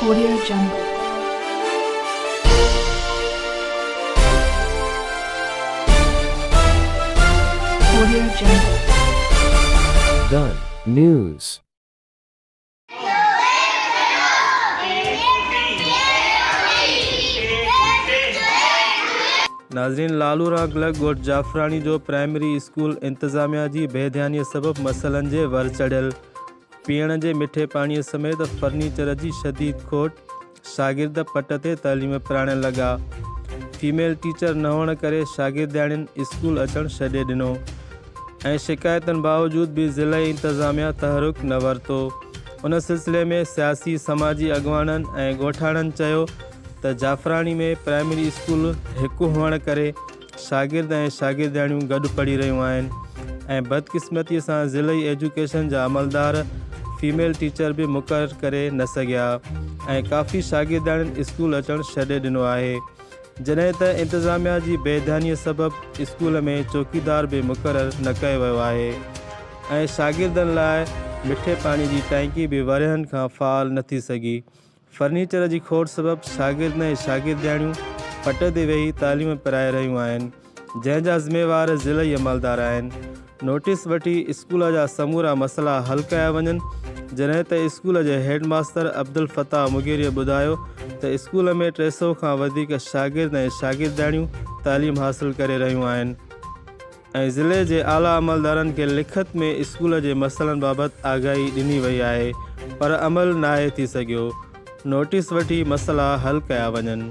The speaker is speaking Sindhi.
Audio Jungle. Audio Jungle. The news. ناظرين لالو راڳ لڳ ڳوٺ جعفراڻي جو پرائمري اسڪول انتظاميا جي بي ڌياني سبب مسئلن جي ور چڙهيل پيئڻ جي مٺي پاڻي سميت فرنيچر جي شديد کوٽ شاگرد پٽ تي تعليم پرائڻ لڳا فيميل ٽيچر نه هئڻ ڪري شاگردياڻين اسڪول اچڻ ڇڏي ڏنو ۽ شڪايتن باوجود به ضلعي انتظاميا تحرڪ نه ورتو. ان سلسلي ۾ سياسي سماجي اڳواڻن ۽ ڳوٺاڻن چيو ته جعفراڻي ۾ پرائمري اسڪول هڪ هئڻ ڪري شاگرد ۽ شاگردياڻيون گڏ پڙهي رهيون آهن ۽ بدقسمتي سان ضلعي ايجوڪيشن جا عملدار فيميل ٽيچر به مقرر ڪري نه سگهيا ۽ ڪافي شاگردياڻين اسڪول اچڻ ڇڏي ڏنو آهي. جڏهن ته انتظاميا جي بي ڌيانيء سبب اسڪول ۾ چوڪيدار به مقرر نه ڪيو ويو آهي ۽ شاگردن لاء مٺي پاڻي جي ٽانڪي به ورهين کان فعال نه ٿي سگهي. فرنيچر جي کوٽ سبب شاگرد ۽ شاگردياڻيون پٽ تي ويهي تعليم پرائي رهيون آهن، جنهن جا ذميوار ضلعي عملدار آهن. نوٽيس وٺي اسڪول جا سمورا مسئلا حل ڪيا وڃن، جڏهن ته اسڪول جي هيڊ ماستر عبدالفتاح مغيريء ٻڌايو ته اسڪول ۾ 300 کان وڌيڪ شاگرد ۽ شاگردياڻيون تعليم حاصل ڪري رهيون آهن ۽ ضلعي جي اعليٰ عملدارن کي لکت ۾ اسڪول جي مسئلن بابت آگاهي ڏني وئي آهي پر عمل ناهي ٿي سگهيو، نوٽيس وٺي مسئلا حل ڪيا وڃن.